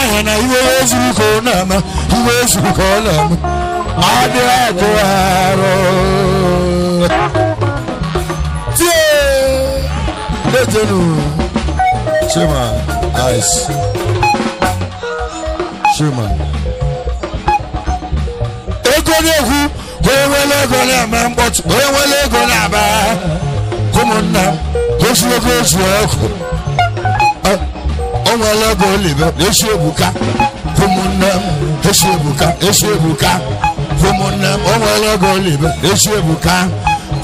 Nwaanyị na iwe ezuru ka ọ na-eme iwe ezuru ka ọ na-eme ọ dị ajụ arụ tie lejenu Chima ice Chima ego na-ekwu onye nwere ego na-eme mkpọtụ onye nwere ego na-aba ụmụnna m osi ego otu ọkụ o nwere ego olibe esi ebuka ụmụnne m esi ebuka esi ebuka ụmụnne m o nwere ego olibe esi ebuka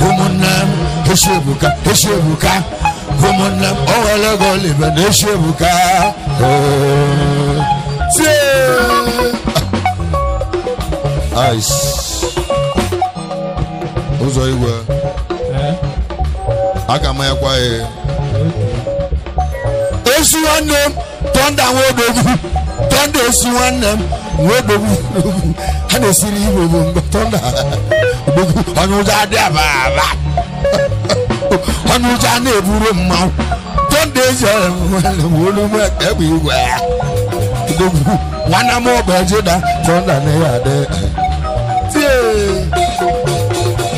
ụmụnne m esi ebuka esi ebuka ụmụnne m o nwere ego olibe na esi ebuka tie ice ụzọ igwe aka m ekwa ya esi nwanne m tọnda nwaodogwu tọnda esi nwanne m nwaodogwu ha na-esiri igwe bụ mgbe tọnda odogwu onye ụjọ adị aba aba onye ụjọ a na-eburu mmanwụ tọnda ezi nwanne m olu m egbe igwe odogwu nwanne m ọba jeda tọnda na ya adị tie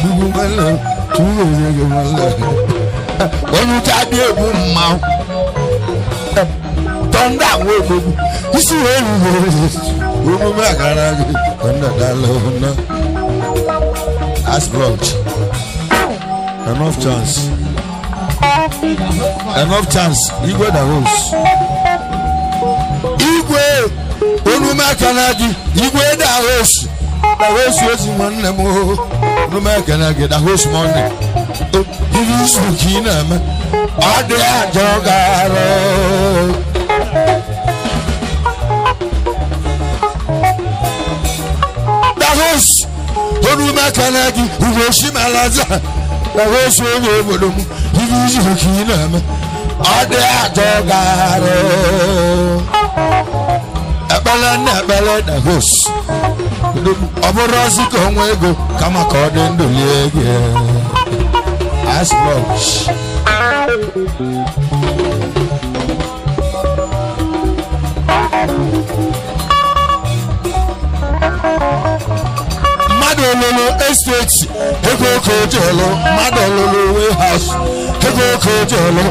gbugbu nwanne m tuwo gị nwanne onye ụjọ adị egbu mmanwụ tọ́ndà àwọn ògbógun isi wee ruru omume akara gị tọ́ndà dala ọ̀nà as blocked enough chance enough chance igwe da host igwe omume akara gị igwe da host da host ozi nwanne m omume akara gị da host money ihe izu ka ị na-eme ọ dị ajọ gara. Dahos onume gị ugochi malaza dahos onye obodo m ihe izu ka ị na-eme ọ dị ajọ gara. Ekpele na ekpele dahos ọ bụrụ ọzọ ka o nwee ego kama ka ọ dị ndụ lie gị as much. Mmadụ ololo estate ego oke ojelu mmadụ ololo warehouse ego oke ojelu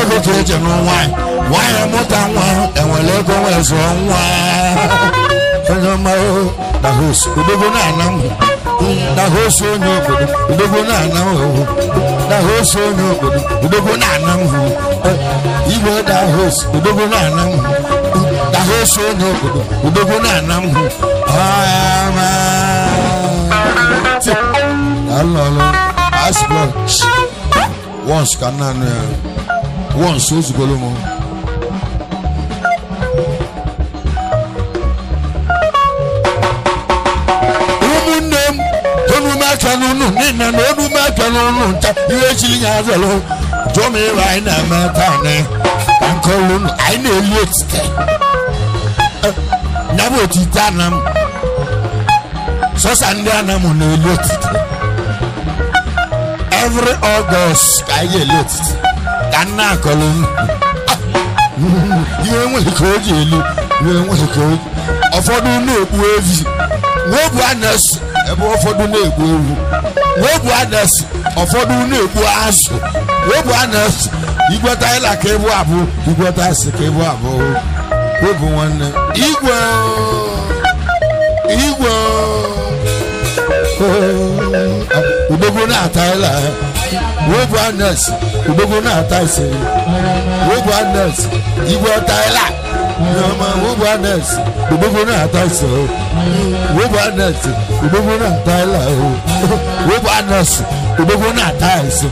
ego oke ojelu nwanyị nwanyị mụta nwa enwere ego nwee zụọ nwa onye ọma na host odogwu na-ana m na host onye obodo odogwu na-ana m na host onye obodo odogwu na-ana m igwe da host odogwu na-ana m na host onye obodo odogwu na-ana m alọlọ ice block once ka nna anụ ya once ozugolo m ụmụnne m onume aka n'ụnụ niile na onume aka n'ụnụ nta ihe ejiri ya azalụ jụọ m ịwa anyị na-eme taa na ka nke ọlụ ụnụ anyị na-eli otite ya bụ otite anam sọsa ndị anam na-eli otite every August ka anyị ga-eli otite ka nna akọlụ ihe nwere ka o ji elu ihe nwere ka o ji ụfọdụ na-egbu evi nwobu anesi ebe ụfọdụ na-egbu ewu nwobu anesi ụfọdụ na-egbu azụ nwobu anesi igweta ịla ka ebu abụ igweta asị ka ebu abụ obu nwanne igwe igwe udogwu na-ata ịla nwobu anesi udogwu na-ata ise nwobu anesi igweta ịla nwobu anesi udogwu na-ata ise nwobu anesi udogwu na-ata ịla nwobu anesi udogwu na-ata ise.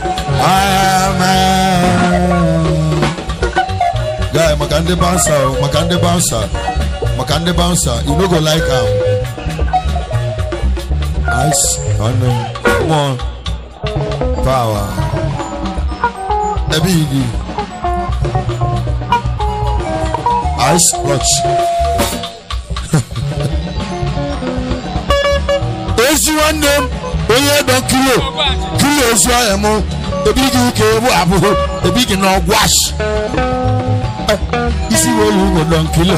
Guy, maka ndị bouncer, maka ndị bouncer, maka ndị bouncer, you no go like am. Ice, nwanne m, come on, power. Ebe igi. Ice clutch. Ezi nwanne m, onye dọ kilo, kilo ozu ahịa m, ebi gị ka ebu abụọ, ebi gị na ọgwashi. Isi welu ugo dọ kilo.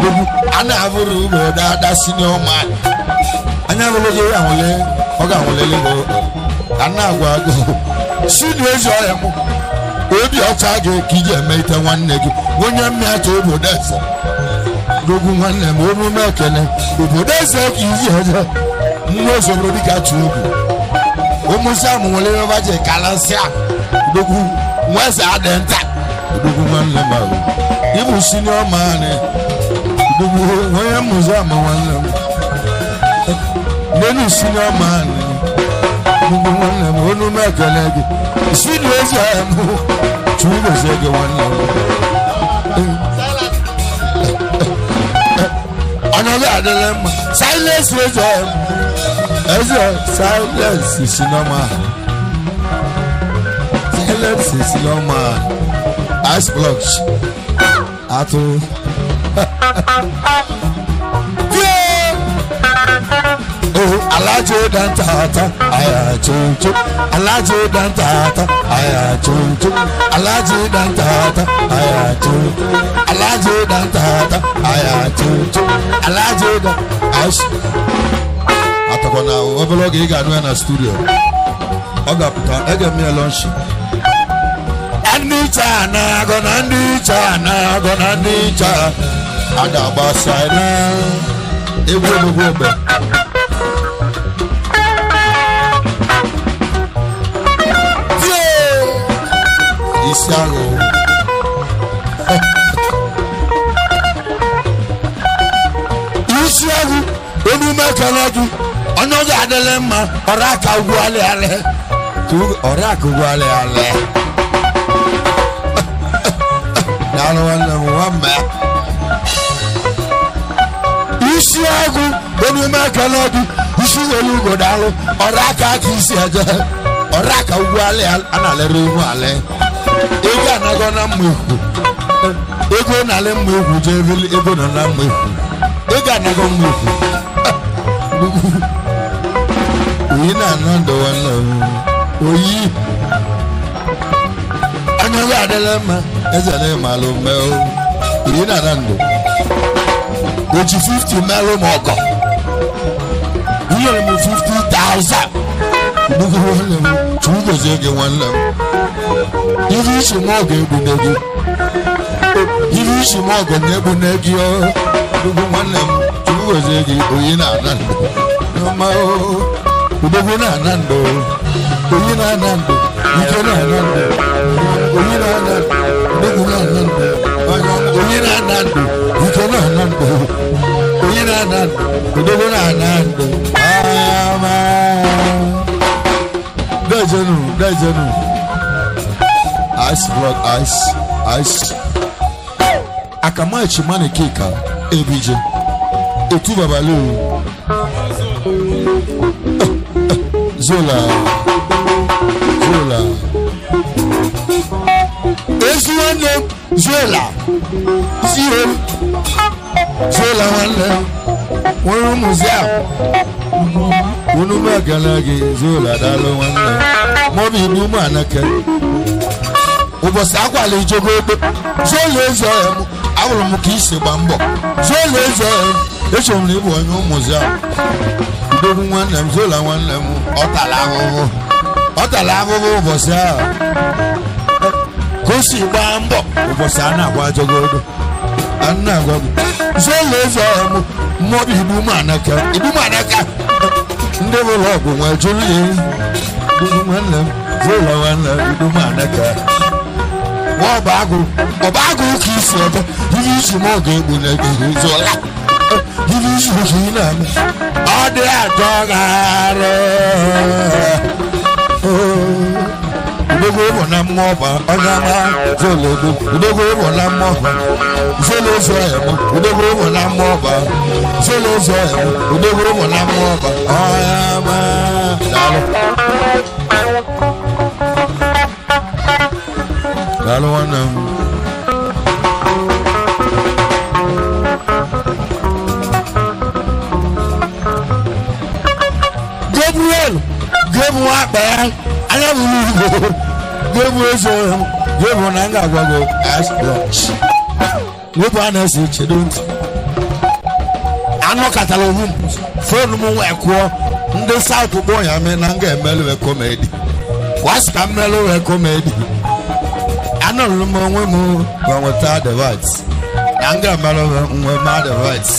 A na-abụrụ ugbo dada senior man. Anya bụrụ gị anwụle ọ ga-anwụlele gị a na-agwa gị si na ezi ọhịa m obi ọcha gị ka iji eme ite nwanne gị onye mmịata obodo eze dogwu nwanne m omume ekene obodo eze ka iji eje mmụọ ozoboro dịka tụ obi ụmụsị amụ nwere ebe ji kalasịa dogwu nweze adị nta dogwu nwanne m ahụ ịbụ senior man dogwu onye mmụzi ama nwanne m nínú senior man gbogbo nwanne m onu m ekele gị si na ezi m chukwu gozie gị nwanne m ọnọdụ adịla mma silence ezi m eze silence senior man silence senior man ice blocks atụ. Alajo dantata aya chunchu alajo dantata aya chunchu alajo dantata aya chunchu alajo dantata aya chunchu alajo da ash atakona obere oge ị ga-anụ ya na studio ọ ga-apụta ege m ya lunch ndị cha na-agọ na ndị cha na-agọ na ndị cha ada gbasa na egwu egwu egbe. Isi agụ isi agụ omume ekele gị onye ọzọ adịla mma ọrụ aka ugwu alị alị ọrụ aka ugwu alị alị daalụ nwanne m nwa mma isi agụ omume ekele gị isi welu ugo daalụ ọrụ aka aka isi eje ọrụ aka ugwu alị a na-alere ihu alị ego anago na mma ekwu ego na-alị mma ekwu jee ego nọ na mma ekwu ego anago mma ekwu oyi na-ana ndụ nwanne m oyi anya gị adịla mma eze na ịmalụ mme oyi na-ana ndụ oji 50 melụ m ọgọ nyere m 50,000 nnukwu nwanne m chukwu gozie gị nwanne m ihe isi m ọgọ egbu n'ego ihe isi m ọgọ na-egbu n'ego nnukwu nwanne m chukwu gozie gị oyi na-ana ndụ udogwu na-ana ndụ oyi na-ana ndụ ike na-ana ndụ oyi na-ana ndụ udogwu na-ana ndụ oyi na-ana ndụ ike na-ana ndụ oyi na-ana ndụ udogwu na-ana ndụ ama dejenu dejenu ice block ice ice akamachi mani keka ebije etu babalu zola zola ezi nwanne zola zie zola nwanne nwere ụmụzi a unu megala gị zola daalụ nwanne maọbụ igbu ụmụ anake ụbọchị akwala ijogo egbe zola eze m ahụrụ m ka isi gba mbọ zola eze m echere m na ịbụ onye ụmụzi a udogwu nwanne m zola nwanne m ọ tara ahụhụ ọ tara ahụhụ ụbọchị ahụ ka o si gbaa mbọ ụbọchị a na-agwa ajogodo a na-agwa gị zola eze m mmọbụ igbu m anaka igbu m anaka ndị ụlọ ọgwụ nwee jụrụ ya udogwu nwanne m zola nwanne m igbu m anaka ọba agụ ọba agụ ka isi ebe ihe isi m ọ ga-egbu na zola ihe isi ka ị na-eme ọ dị atọ gara udogwu ịbụ na mmụọ ọba onye ama zola ego udogwu ịbụ na mmụọ ọba zola ozu ọhịa m udogwu ịbụ na mmụọ ọba zola ozu ọhịa m udogwu ịbụ na mmụọ ọba onye ama daalụ daalụ nwanne m. Gabriel Gabriel akpa ya anya bụrụ igbo Gabriel eze Gabriel na nga agwa gị ice blocks wepụ a na-ese chedo ntị Anọkatara onwe m fonu m wee kwụọ ndị South gboo ya mee na m ga-emelụ komedi wasị ka m melụ komedi anọrụ m onwe m nweta advice na m ga-emelụ nwe m advice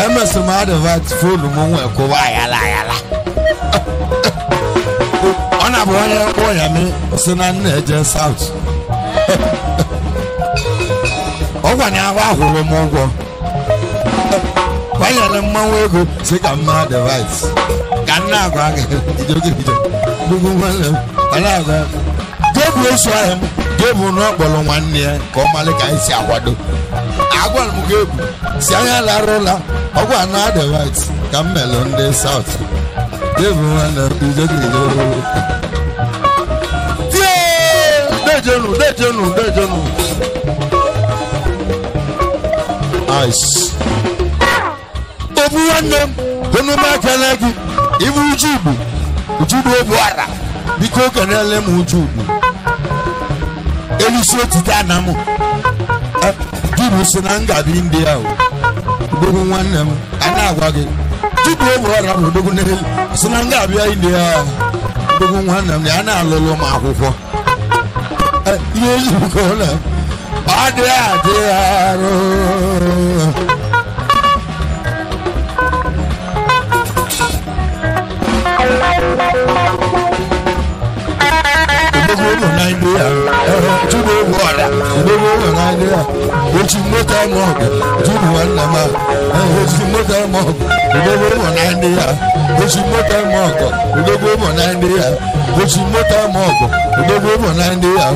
emesị m advice fonu m wee kwụwa ayala ayala ọ na-abụ onye kpọọ ya mee sị na nna eje South ọ gwa na ahụ ahụrụ m ụgwọ kwanyere mmanwụ ego si ka mma advice ka nna agwa gị nnukwu nwanne m ọ na-agwa gebu osu ahịa m gebu na ọkpọrọ nwanne ya ka ọ malị ka anyị si akwado agwara m gebu si anya lara ụla ọgwa na advice ka m melụ ndị South gebu nwanne m ijegide dejenu dejenu dejenu ice obu nwanne m onume ekele gị ibu ujugbu ujugbu obu ara biko kenele m ujugbu elisi otite ana m jibu si na ngabi ndị ahụ odogwu nwanne m a na-agwa gị jibu obu ara bụ odogwu n'elu si na ngabi ndị ahụ odogwu nwanne m ya na-alụlụ m akwụkwọ ihe ejikọ na ọ dị adị arụ otu moto ọmọgụ tupu nwanne m otu moto ọmọgụ odogwu ụmụ na ndị ya otu moto ọmọgụ odogwu ụmụ na ndị ya otu moto ọmọgụ odogwu ụmụ na ndị ya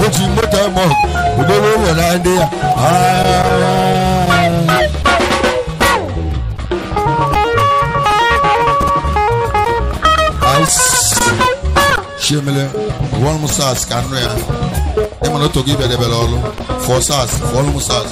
otu moto ọmọgụ odogwu ụmụ na ndị ya. Shemele one musas ka nnu ya ịma na otu gị bịadebere ọrụ four sars four musas.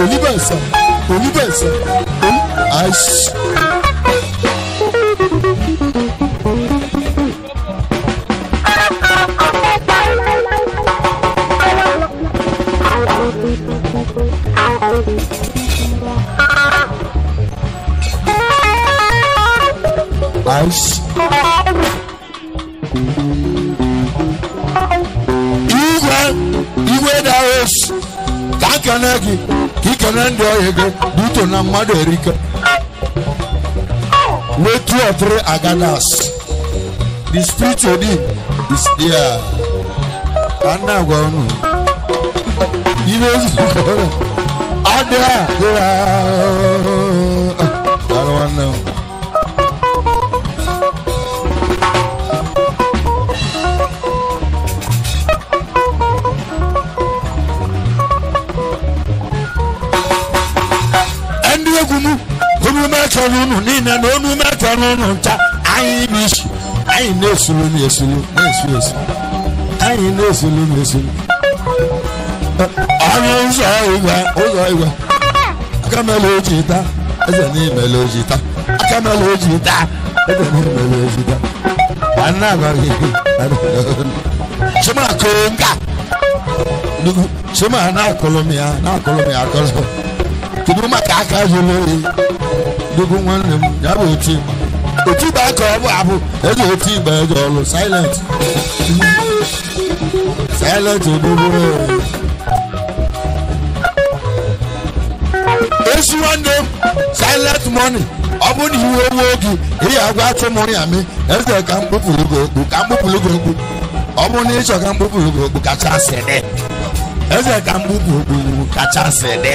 Olibasa, Olibasa, Ice. Ice. Igwe da os. Ka kene gị. Ikene ndị ọhịa ego buto na mmadụ erike wee 2 or 3 agadas the spirit of him is there ka nna agwa unu ihe ezukọ adị a dara nwanne m unu niile na onu mekere unu ncha anyị bụ isi anyị na-esulu na-esulu na-esu esu anyị na-esulu na-esulu ọnụ ụzọ igwe ụzọ igwe akamela oji taa eze n'imele oji taa akamela oji taa eze n'imele oji taa nwanne agwaghị chima kụrụ nka chima na-akụrụ m ya na-akụrụ m ya akụrụ kedu maka aka jụrụ oyi nnukwu nwanne m ya bụ otu ịgba otu ịgba ka ọ bụ abụ eji otu ịgba eji ọlụ silent silent odogwu esi nwanne m silent money ọ bụ na iwe owe oge ị agwa atụ mụrụ ya mee eze ka mkpụpụrụ gị okpu ka mkpụpụrụ gị okpu ọ bụ na ịchọ ka mkpụpụrụ gị okpu kachasị dị eze ka mkpụpụ okpu kachasị dị.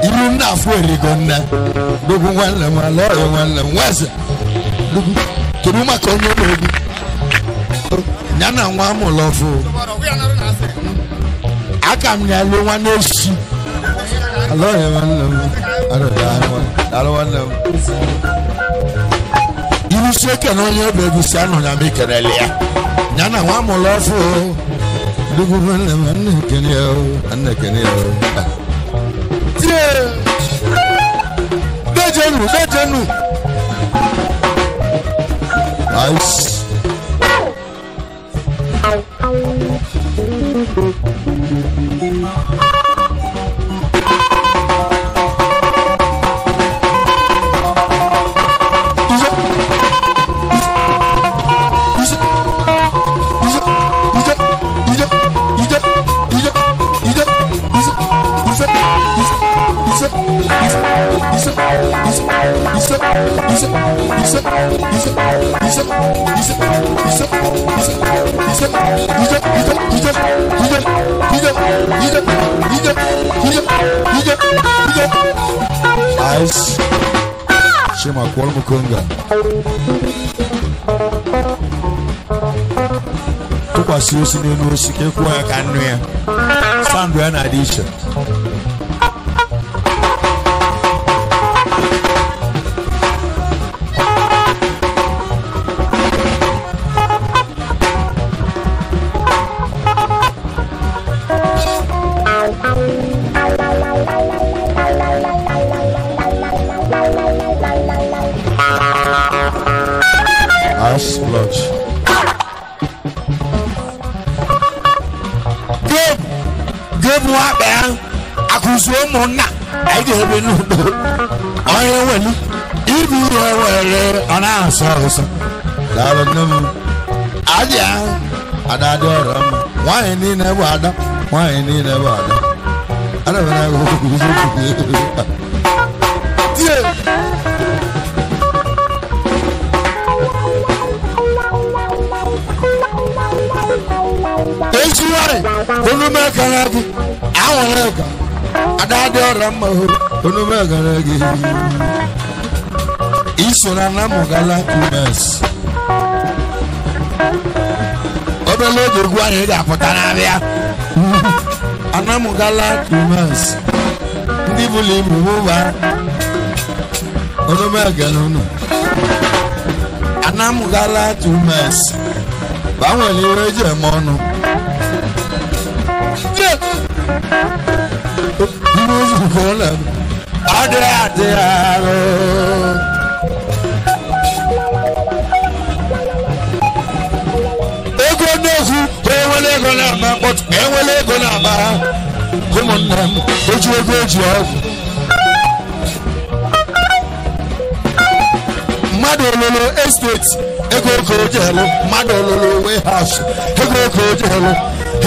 Iru nna afụ erigo nne. Dogwu nwanne m alọghị nwanne m nweze. Dogwu kedu maka onye bụ egwu? Ya na nwa amụrụ ọfụ. Aka m na-alụ nwanne echi. Alọghị nwanne m. Alụ nwanne m. Iru si ekene onye bụ egwu si anọ na m ekelele ya. Ya na nwa amụrụ ọfụ. Dogwu nwanne m nne ekene ya o nne ekene ya o. Dejenu, dejenu. Nice. Nice. Chima kwọrọ m konga. Tụkwasị osi n'elu osi ka ekwuo ya ka nnu ya. Sandụ ya na-adị iche. Ụmụnna anyị ga-ebe n'udo onye nwere ibu ihe were ọ na-asọ ụsọ daalụ nne m aja ada dị ọrọ mma nwaanyị niile bụ ada nwaanyị niile bụ ada ana m na-agụ tie ezi nwanyị onume ekele gị anwụrụ ka ada dị ọrọ mma onume ekele gị iso na Namugala Kumes obere oge egwu anyị ga-apụta n'abịa Anamugala Kumes ndị bụrụ ibu bụba onume ekele unu Anamugala Kumes gbanwere ihe eji eme ọnụ adị arụ ego n'okwu enwere ego na-ama mkpọtụ enwere ego na-ama ụmụnne m oji ego eji ọgwụ mmadụ ololo esteti ego oke oji elu mmadụ ololo warehouse ego oke oji elu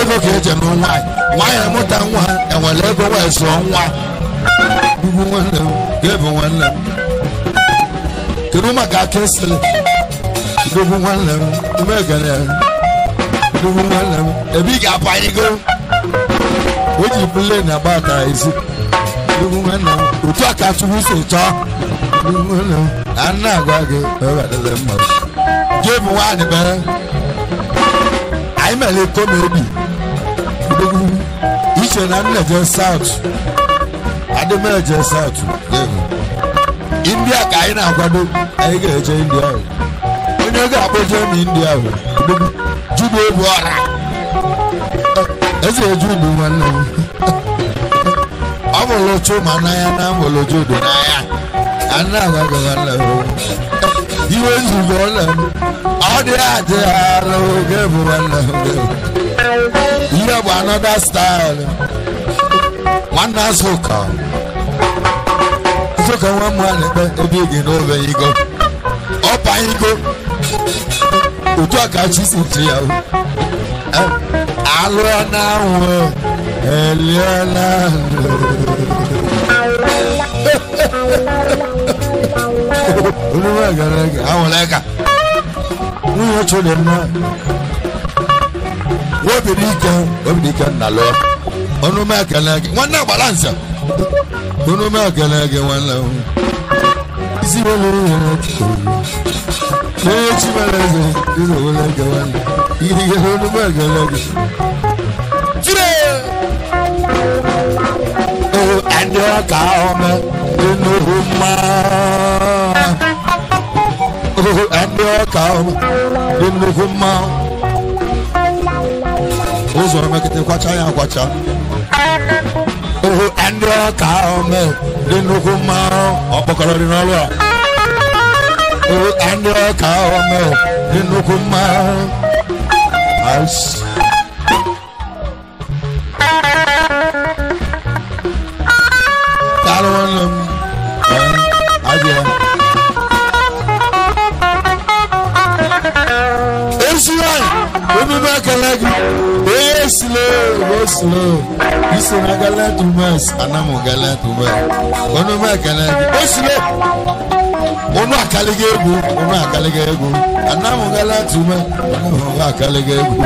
ego ka eji eme nwaanyị nwaanyị amụta nwa enwere ego wee zụọ nwa ugwu nwanne m ga-ebu nwanne m kedu maka aka esili ugwu nwanne m umegere ya ugwu nwanne m ebe ị ga-apụ anyị go o ji plen agbata ezi ugwu nwanne m otu a ka Chukwu si chọọ ugwu nwanne m na nna agwa gị ọ mma ga-ebu nwaanyị mere anyị mere komedi iche na nna je saut adịmeje saut India ka anyị na-akwado anyị ga-eje India onye ga-akpọje m India bụ Jude ebu ọra eze Jude nwanne m ọ bụrụ Chuma n'anya na mbụrụ Jude n'anya ana agwa nwanne m iwe nzukọ nwanne m ọ dị adị arụ oge bụ nwanne m ihe bụ another style nwanne azụka azụka nwa m na-ekpe ebe ị gị n'obe igo ọpa igo otu a ka chi si chi ya alụọ na anwụ eliela anwụleka nwunye chụrụ mma obìnrin ike nna lụọ ọnụ m ekele gị nwanne agbara nze Unu m ekele gị nwanne m. Isi wele ihe onye chimere eze isi wele gị nwanne. Ihe unu m ekele gị. Jire! Ndị ọka ome nnukwu mma. Ndị ọka ome nnukwu mma. Ụzọ mekete kwacha ya kwacha. Ndị ọka ome dị nnukwu mma. Ọkpọkọrọ dị n'ọrụ a. Ndị ọka ome dị nnukwu mma. Daalụ nwanne m. Abịa. Ezi nwanyị, omume ekele gị. Onye slow, go slow. Isi na gala tumes, anamu gala tumes. Omume ekele gị. O slow. Onu akaliga egwu, onu akaliga egwu. Anamu gala tumes, anamu akaliga egwu.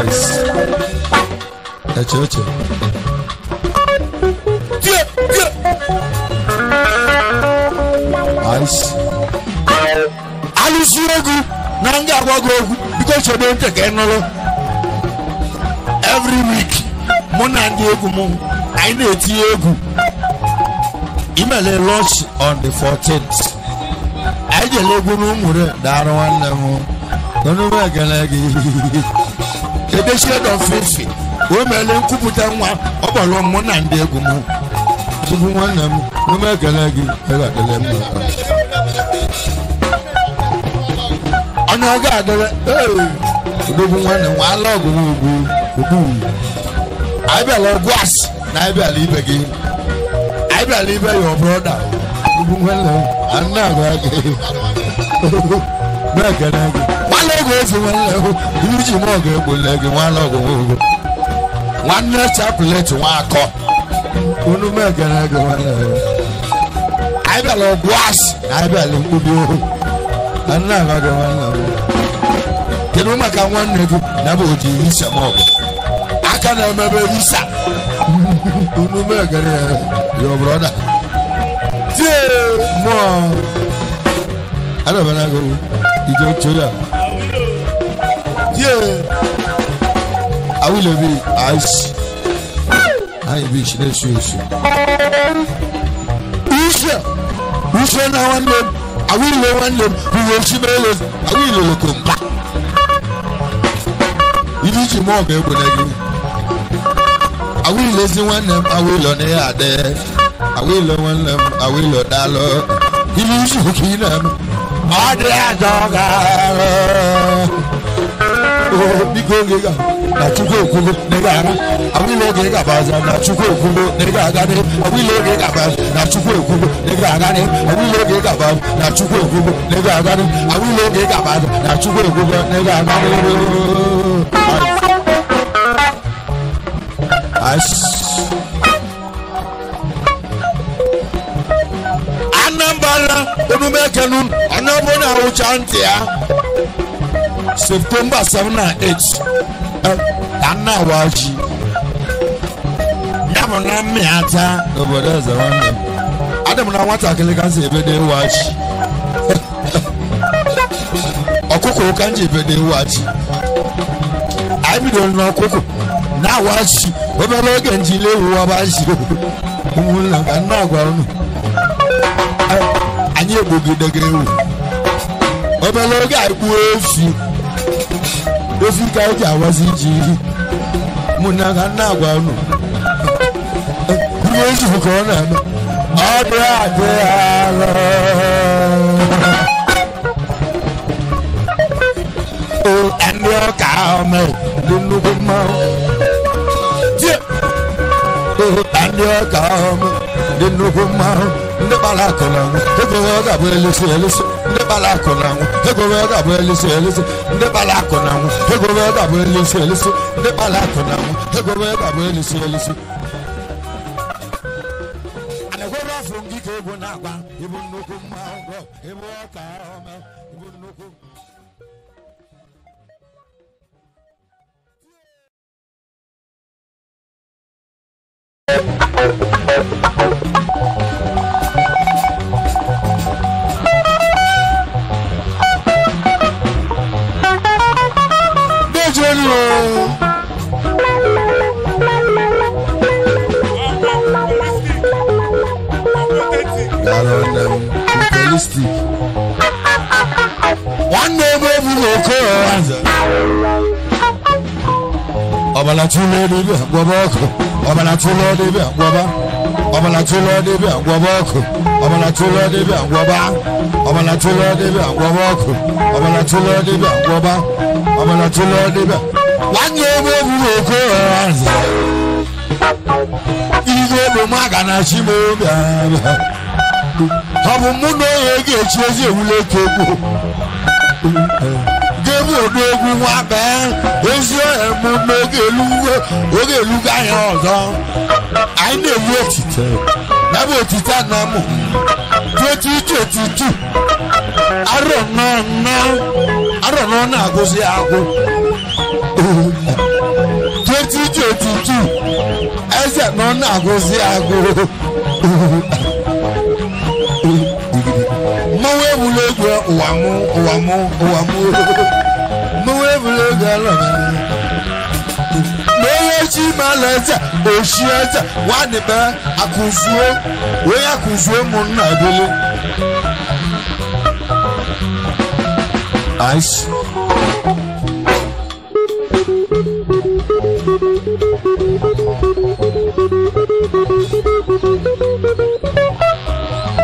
Ice. Eche eche. Ice. Alụsị egwu na nga agwa gị okwu biko chebe ntị ka ị nụrụ. Every week mụ na ndị egwu m anyị na-etinye egwu. Imele launch on the 14th. Anyị jere egwu n'ụmụre dara nwanne m. Ọnụ m ekele gị. Edechie dọ fefe. O mere nkwupụta nwa ọ kpọrọ mụ na ndị egwu m. Tupu nwanne m ọnụ m ekele gị ebe adịla mma. Onye ọ ga-adịrị ee odogwu nwanne m ala ọgụ m ugwu ugwu. Anyị bịara ọgụ asị na anyị bịara ibe gị. Anyị bịara ibe your brother. Odogwu nwanne m ana agwa gị. M ekele gị. Nwanne ọgụ efu nwanne m iji m ọgụ egbole gị nwanne ọgụ m ugwu. Nwanne chaplet nwa akọ. Unu m ekele gị nwanne m. Anyị bịara ọgụ asị na anyị bịara mkpubi ohu. Nna agwa gị nwanne m. Kedu maka nwanne gị na bụ oji visa m ọgụ? Aka na-emebe visa. Unu m ekele ya your brother. Tie mmụọ. Adabara gị ije oche ya. Tie. Awilo bi ice. Anyị bi shi na-esu esu. Uche. Uche na nwanne m. Awilo nwanne m bụ ochi mere awilo lokomba. Ibi ji mụọ ga-egwu na gị. Awilo ezi nwanne m awilo na ya adị. Awilo nwanne m awilo daalụ. Ibi ji oke ị na-eme. Ọ dị ajọ gara. Biko oge ga na Chukwu ekwugo na ị ga-aga. Awilo oge ga-abaza na Chukwu ekwugo na ị ga-aga. Awilo oge ga-abaza na Chukwu ekwugo na ị ga-aga. Awilo oge ga-abaza na Chukwu ekwugo na ị ga-aga. Awilo oge ga-abaza na Chukwu ekwugo na ị ga-aga. Anambra omume ekenu onye ọbụla awụcha ntị ya. September 7 and 8 ka nna awa ji. Ya bụ na mmịata n'obodo eze nwanne m. Adị m na nwatakịrị ka m si ebedo ịwa ji. Ọkụkọ ka m ji ebedo ịwa ji. Anyị bidoro n'ọkụkọ na-awa ji obere oge njile ewu waba ji. Ụmụnna ka nna agwa unu. Anyị egbugidego ewu. Obere oge anyị gbuo efi. Efi ka anyị ji awazi ji. Mụ na ka nna agwa unu. Ihe eji ka ọ na-eme. Ọ dị adị alọ. Ndị ọka ome dị nnukwu mmanwụ. Ndị ọka ome dị nnukwu mmanwụ. Ndị gbara akụ na anwụ. Ego ọ ga-abụ elisi elisi. Ndị gbara akụ na anwụ. Ego ọ ga-abụ elisi elisi. Ndị gbara akụ na anwụ. Ego ọ ga-abụ elisi elisi. Ndị gbara akụ na anwụ. Ego ọ ga-abụ elisi elisi. Anakwara afọ ngị ka egwu na-agba. Ịbụ nnukwu mmanwụ. Ịbụ ọka ome. Ịbụ nnukwu. Evangelistic. Nwanne m ebughị oke ọbara tụlụ dibịa gwọba ọkụ ọbara tụlụ dibịa gwọba ọbara tụlụ dibịa gwọba ọkụ ọbara tụlụ dibịa gwọba ọbara tụlụ dibịa gwọba ọkụ ọbara tụlụ dibịa gwọba ọbara tụlụ dibịa. Nwanne m ebughị oke igwe bụ maga na chi m obi ọ bụ mụ na onye ga-echi ezi ewule ka egwu ga-ebu odogwu nwa bee ezi ọhịa mụ n'oge elugo oge elugo ahịa ọzọ anyị na-ewu otite na bụ otite na mụ 2022 arọ nọ na-agụzi agụ 2022 eze nọ na-agụzi agụ mmanwụ ebula egwu ụwa mụ ụwa mụ ụwa mụ mmanwụ ebula egwu alọ na onye chi mala eze oshi eze nwanne be akụzuo onye akụzuo mụ nna ebele ice.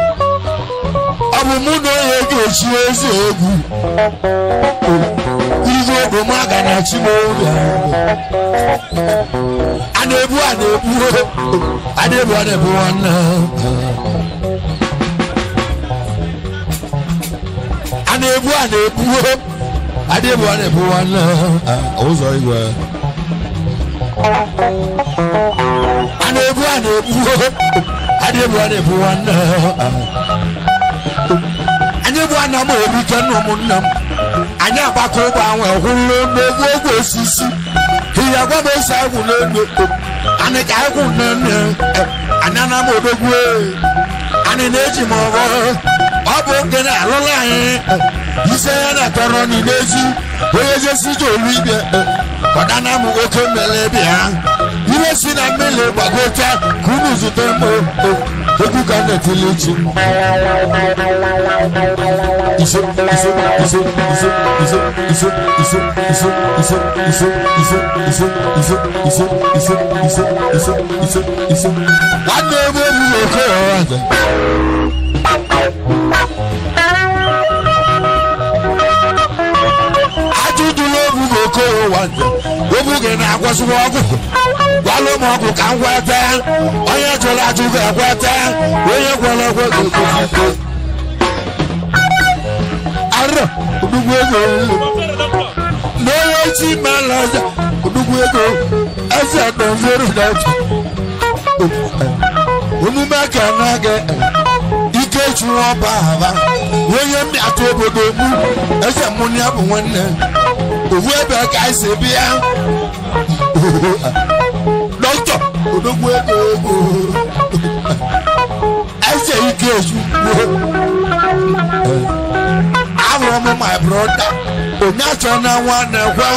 Ọ bụ mụ na onye ga-echi eze egwu igwe bụ m aga na chi m obi a na-ebu a na-ebu a na-ebu a na-ebu nwanne a na-ebu a na-ebu a na-ebu a na-ebu nwanne ụzọ igwe a na-ebu a na-ebu a na-ebu a na-ebu nwanne anyị bụ ana m erike na ụmụnne m anyị agbakọ ụgbọ ahụ hụrụ n'ogwu ogwe osisi ihe gwa m esi agwụ n'elu anyị ka agwụ n'elu anyị ana m odogwu anyị na-eji m ọgọ ọ bụ nke na-alụla anyị ise ya na-atọrọ n'ezi onye jesi ji olu ibe ọdana m oke mmele bịa ihe si na mmiri gbagote ka unu zute m egwu ka na-etili chi ise ise ise ise ise ise ise ise ise ise ise ise ise ise ise ise ise ise ise nwanne m ebughị oke ọha. Ajụjụla ebughị oke ụwa nje ebughị na-agwọsịwa ọgwụ gwalụ m ọgwụ ka m gweta onye jụrụ ajụ ga-ekweta onye gwere ekwe ga-ekweta arọ odugwu ego na onye chi mara eze odugwu ego eze dọzoro n'ọchị omume ka na-aga ike chụrụ ọba ahaba onye mbịatụ obodo mụ eze mụ ya bụ nwanne owu ebe ka anyị si bịa dọkịta odogwu ego ego eze ike ozugbo ahụrụ m my brother onye achọ na nwanne kwa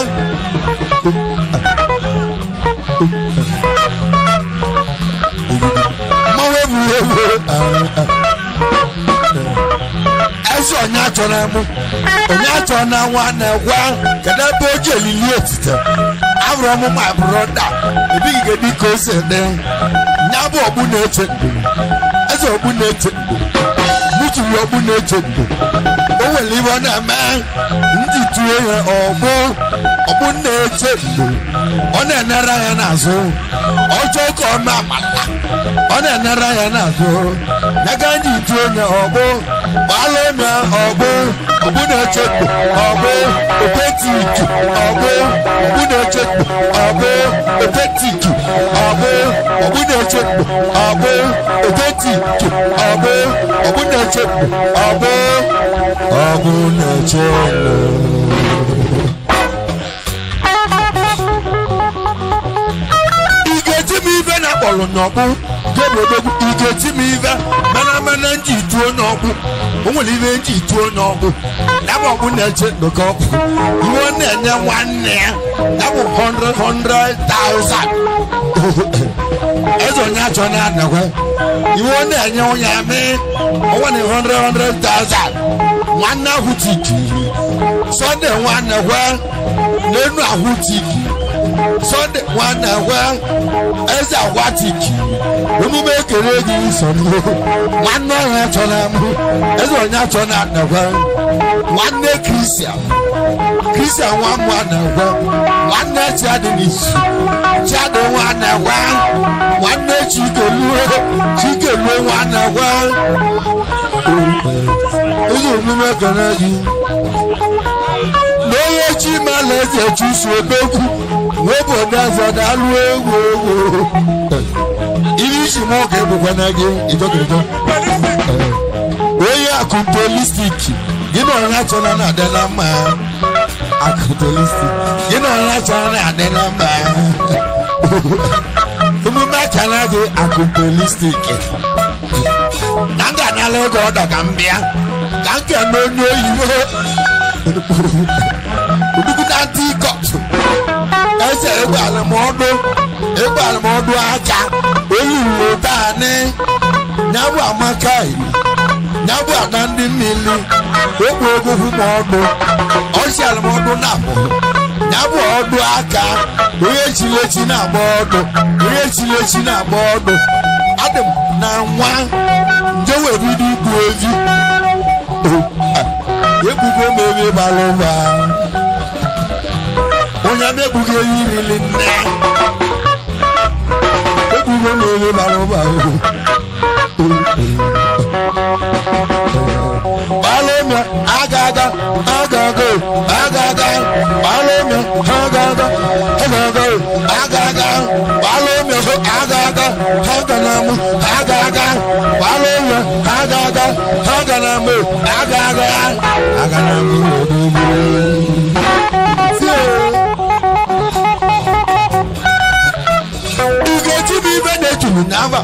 mmanwụ egwuregwu eze onye achọ na mụ onye achọ na nwanne kwa kedu ebe o ji elili otite ahụrụ m my brother ebighị gị ka o si dị nya bụ ogbu na-eche ndụ eze ogbu na-eche ndụ mụtụrụ ogbu na-eche ndụ o nwere ibe ọ na-eme ndị tụọ ya ọgbụ ọgbụ na-eche ndụ ọ na-enere ya n'azụ ọjọọ ka ọ mee amala ọ na-enere ya n'azụ ya ga ndị tụọ ya ọgbụ gbalụ ya ọgbụ ọgbụ na-eche ndụ ọgbụ opetiki ọgbụ ọgbụ na-eche ndụ ọgbụ opetiki ọgbụ ọgbụ na-eche ndụ ọgbụ opetiki ọgbụ ọgbụ na-eche ndụ ọgbụ ọgbụ na-eche ndụ. Ị ga-eti m ife na akpọrọ n'ọkpụ ga-ebodogwu ị ga-eti m ife mana mana nji tuo n'ọkpụ o nwere ife nji tuo n'ọkpụ ya bụ ọkpụ na-eche ndụ ka ọkpụ iwe ọ na-enye nwanne ya ya bụ 100,000 eze onye onye achọ na anakwe iwe ọ na-enye onye amị ọnwa na 100,000 nwanne ahụ tiki Sunday nwanne kwe n'enu ahụ tiki Sunday nwanne kwe eze agwa tiki omume ekele gị sọrọ nwanne onye achọ na amụ eze onye achọ na anakwe nwanne Kristian Kristian nwa mmụọ na-ekwe nwanne Chiadị n'izu Chiadị nwa na-ekwe nwanne Chikeluo Chikeluo nwa na-ekwe eze omume ekele gị na onye chi mala eze chụso odogwu n'obodo eze na-alụ egwu egwu ihe isi m ọka egbukwana gị ịjọkịrịjọ onye akụntolistik gị na onye achọla na-adị na mma akụntolistik gị na onye achọla na-adị na mma omume akara gị akụntolistik na m ga-anala ego ọdọ ka m bịa ka m kene onye oyibo odugwu na ntị kọtụ eze egbe alụmọdụ aka olulu taanị nyabụ amaka nyabụ ada ndị mmiri okpu egwu ma ọdụ ọchị alụmọdụ na-abụ nyabụ ọdụ aka onye chiri echi na-agba ọdụ onye chiri echi na-agba ọdụ adị m na nwa nje wee bido igbu evi egbugo m evi gbara ụba onye m egbughị ehi riri nne egbugo m evi gbara ụba Balome, agaga, agago, agaga, balome, agaga, agago, agaga, balome, agaga, aganamu, agaga, balome, agaga, aganamu, agaga, aganamu, Ugochi mi bene tulu nava,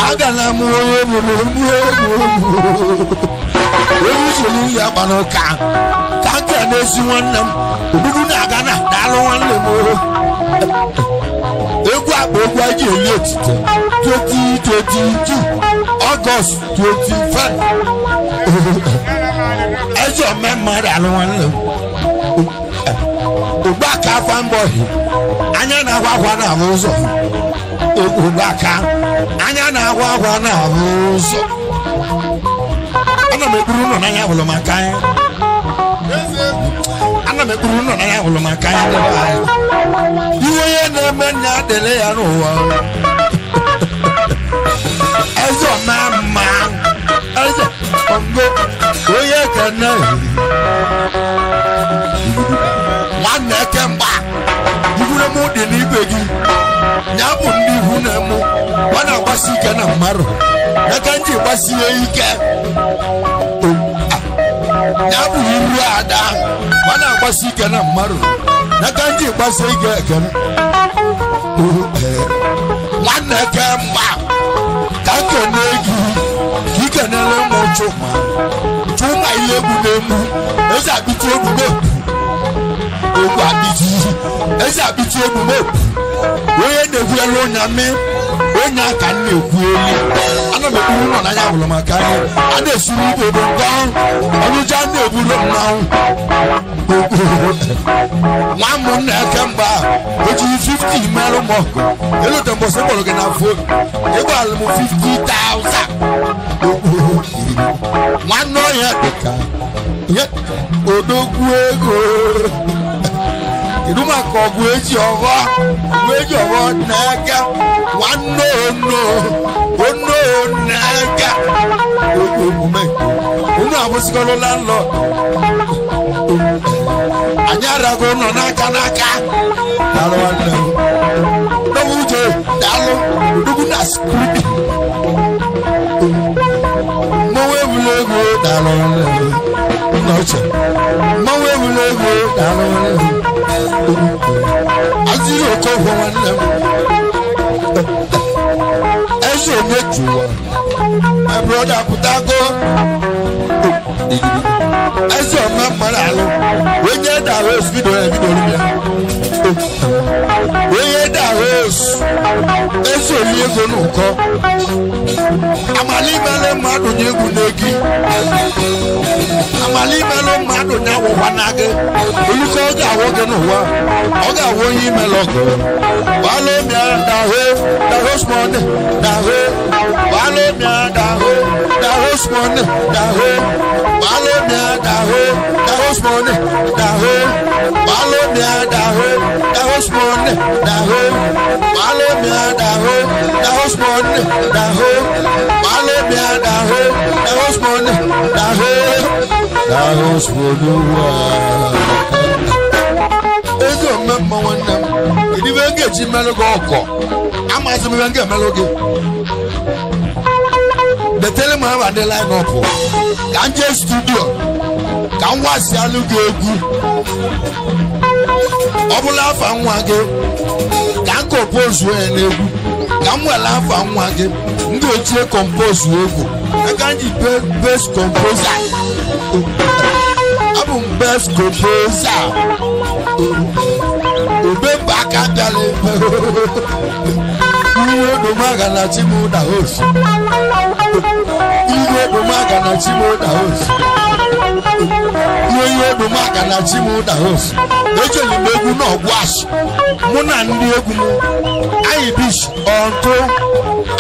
aganamu, onye ya gbara ụka ka nke na-esi nwanne m ogbugbu na-aga na daalụ nwanne m egwu akpa egwu anyị eli otite 2022 Ọgọst 25 eze ome mmadụ alụ nwanne m ugbaka fanbọyị anya na-agwa akwa na-ahụ ụzọ ugbaka anya na-agwa akwa na-ahụ ụzọ ana m ekpuru ụlọ n'anya hụrụ maka anya ana m ekpuru ụlọ n'anya hụrụ maka anya debe anya iwe onye na-eme nya adịrị ya n'ụwa eze ọma mma eze ọngụ onye kene nwanne kemgba ikwure m dị n'ibe gị ya bụ ndị ihu na-emu ọ na-agbasi ike na mmadụ n'aka nji gbasie ike ya bụ iru ada ọ na-agbasi ike na mmadụ n'aka nji gbasie ike ekene nwanne kemgba ka nkene gị ka ikenere m chụma chụma ihe egwu na-emu eze akpịtị egwu na-ebu egwu akpịtị eze akpịtị egwu na-ebu onye na-egwu elu onye amị onye aka m na-ekwu elu ana m ekpuru ụlọ n'anya hụrụ maka anya a na-esiri ibe bụ nke ọnụja na-eburu mmanwụ nwa m na-eke mgba o jiri 50 merụ m ọgụ elute mbọsị kpọrọ gị na fon ịgbara m 50,000 nwanne ọhịa dịka odogwu ego kedu maka ọgụ eji ọghọ ọgụ eji ọghọ n'aka nwanne ono ono n'aka omume unu abụsịgoro landlord anyị arago nọ n'aka n'aka daalụ nwanne m dọbụ uche daalụ odogwu na skribi mmanwụ ebula ego daalụ nwanne m nna ochie mmanwụ ebula ego daalụ nwanne m azịrị okonkwo nwanne m eze onye jụwa my brother pụtago eze ome mmadụ alụ onye dara osibido ya ebidoro ya Onye da-ahụ ezi oli ego n'ụkọ. Amala imele mmadụ nye egwu n'egi. Amala imele mmadụ nye awụkwa na gị. Olùkọ́ ọ ga-awụ gị n'ụwa. Ọ ga-awụ onye imele ọgụ. Walomia daho daho smone daho. Walomia daho daho smone daho. Walomia daho daho smone daho. Walomia daho daho smone daho. Walomia daho daho smone daho. Walomia daho daho smone daho. Daho smone wa. Ego mmemme nwanne m. Kedu ibe m ga-eji melụ gị ọkọ? Amaghịzị m ibe m ga-emelụ gị. Detele m aba ndị line-up ka m jee studio ka m wasịalụ gị egwu. Ọ bụla afa nwa gị ka m kompozu ya n'egwu. Ka m were afa nwa gị m ga-etinye kompozu egwu. Aka m ji best composer. Abụ m best composer. Ube aka bịara ebe. Iwe odomaga na Chimuda host. Iwe odomaga na Chimuda host. Iwe odomaga na Chimuda host. Ejeli m egwu n'ọgwụ asị. Mụ na ndị egwu m anyị bish ọntụ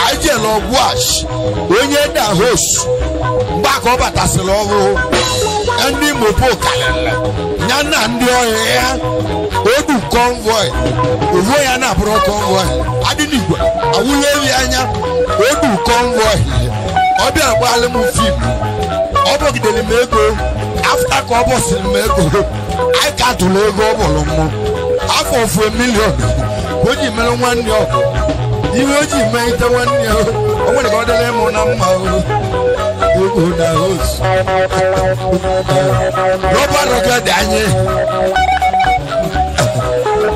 anyị jere ọgwụ asị. Onye da host mgbe aka ọ batasịrị ọhụụ ndị mopo karịrị ya na ndị ọhịa ya odu convoy ovuo ya na-abụrụ convoy adị n'igwe awụghị ewi anya odu convoy ọ bịa gbalị m fim ọ bọgidere m ego afta ka ọ bọsịrị m ego anyị ka tụrụ ego ọ bụrụ m afọ ofu milion ka o ji mere nwanne ọgụ ihe o ji mee ite nwanne ya o nwere ka ọ dịrị mụ na mma ego na hos rọba rọga dị anyị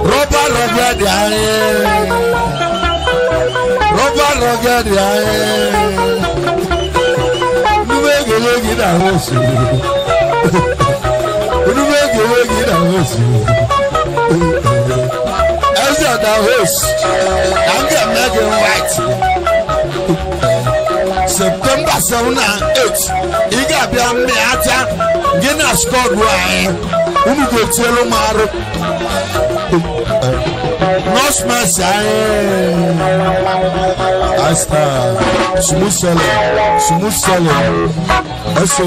rọba rọga dị anyị rọba rọga dị anyị nnume egele gị na hos nnume egele gị na hos eze na hos na m ga-eme gị white September 7 and 8, ị ga-abịa mmịata gị na skọdụ anyị unu ga-etielu m arụ nọọsụ masị anyị asta smooth selling smooth selling eso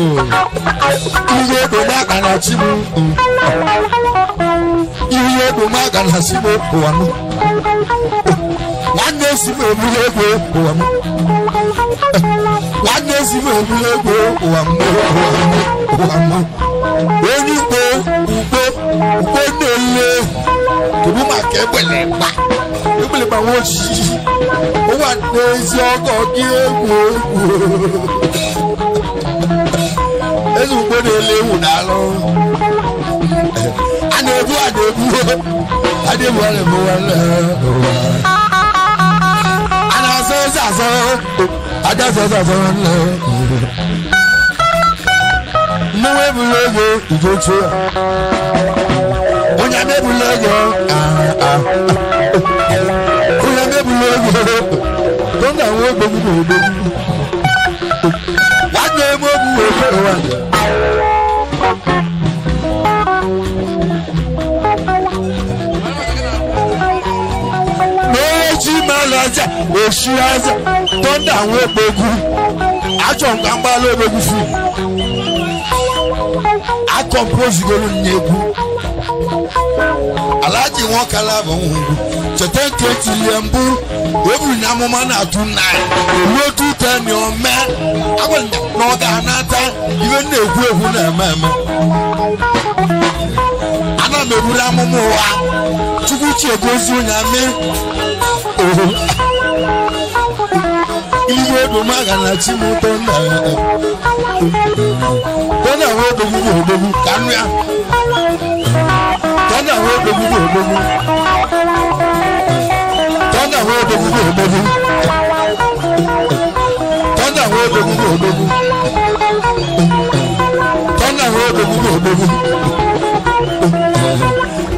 ihe odoma na chi m ihe odoma na chi m ụwa m nwanne si m ebulu ego ụwa m nwanne si m ebulu ego ụwa m ụwa m onye ugbo ugbo ugbo na-ele kedu maka egbelegba egbelegba nwa ojiji ụwa n'ezi ọgọ gị egwu egwu eze ugbo na-ele ewu n'alụ a na-ebu a na-ebu a na-ebu a na-ebu nwanne ụwa azọ azọ nwanne mmanwụ ebulu ego ije otu ya onye ama ebulu ego onye ama ebulu ego tọnda nwa ogbogbu na ogbogbu nwanne m ogbu ofe ụwa. Chimaleze Oshieze tọ́ndà àwọn ògbógun achọ nǹkan gbala ògbógun fún akọmpozigolu nyegwu Alhaji Nwokala bụ nhugwu cheta nke etilie mbụ eburu na amụma na-atụ na olu otu teni ome agwa na ọ ga-anata iwe na-ekwu ekwu na-eme eme ana m eburu amụma ụwa Chukwu chi egozi onye amị ihe odomaga na chi m tọnda tọnda nwa odogwu bụ odogwu ka nụ ya tọnda nwa odogwu bụ odogwu tọnda nwa odogwu bụ odogwu tọnda nwa odogwu bụ odogwu tọnda nwa odogwu bụ odogwu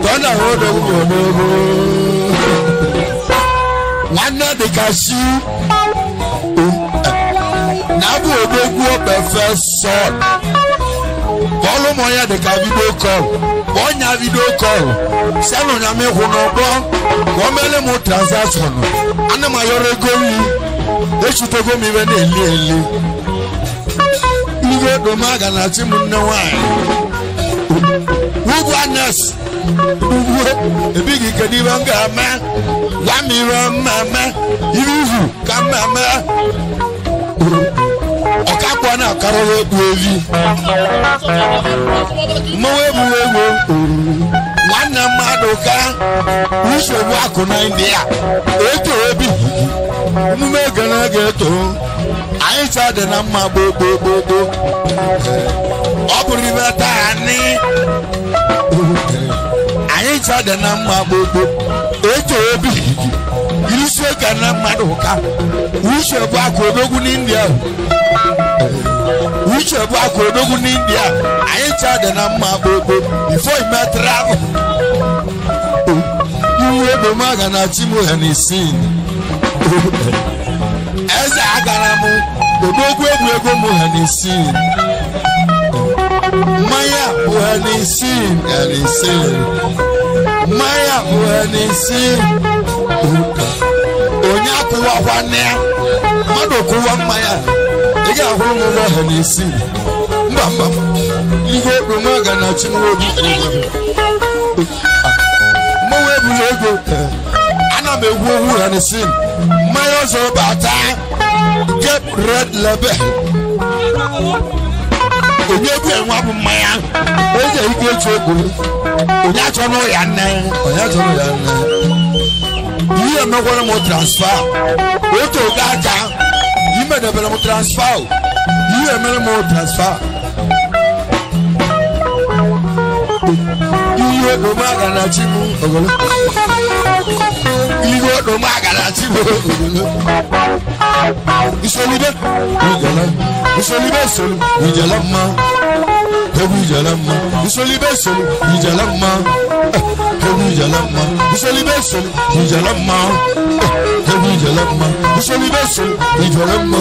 tọnda nwa Odogwu odogwu. Nwanne dịka si na-abụ odogwu obefe sọl. Bọ́ọ̀lù mọ̀ ya dịka vidio kọl. Ọnya vidio kọl. Sẹ́nu nyàmé hù n'ọgbọ. Wọ́n mẹ́lẹ̀ mú transaction. Ana m ayọrọ ego nri. Echutego m iwe na-eli eli. Ihe odomaga na chi m nne nwanyị. Ugwu anes. Ugwu ebighị kedu iwe m ga-eme. Gwa m iwe mmemme. Ihe ihu ka mmemme. Ọkakpọ na akarọrọ egbu evi. Mmanwụ egbughị egwu. Nwanne mmadụ ka nsogbu akụ na India. Eto ebi. Emume gara ga-eto. Anyị cha dị na mma gboo gboo gboo gboo. Ọ bụrụ ibe taa nị. Anyị cha dị na mma gboo gboo. Eto ebi. Irisi ka na mmadụ ka nsogbu akụ odogwu n'India. Uche bụ akụ odogwu n'India. Anyị cha dị na mma gboo gboo. Before you met travel. Iwu odomaga na chi m Hennessy. Eze agara m odogwu egwu ego m Hennessy. Mmanya bụ Hennessy, Hennessy. Mmanya bụ Hennessy. Onye akwụwakwa nne ya. Mmadụ kwụwa mmanya. Ị ga-ahụrụ m ụgwọ Hennessy. Mba mba. Ihe odomaga na chi m obi. Mmanwụ eburu ego. Ana m egwu ogwu Hennessy. Mmanya ọzọ bata. Get red label. Onye egwu enwe bụ mmanya. Eji ike echu egwu. Onye achọ n'ụ ya nne. Onye achọ n'ụ ya nne. Ihe emekwara m transfer. Otu oge aka. Imedebere m transfer. Ihe emere m transfer. Ihe odomaga na chi m ogolo. Ihe odomaga na chi m ogolo. Isolibe ijele. Isolibe solu ijele mma. Egwu ijele mma. Isolibe solu ijele mma. Egwu ijele mma. Isolibe solu ijele mma. Egwu ijele mma. Isolibe solu ijele mma.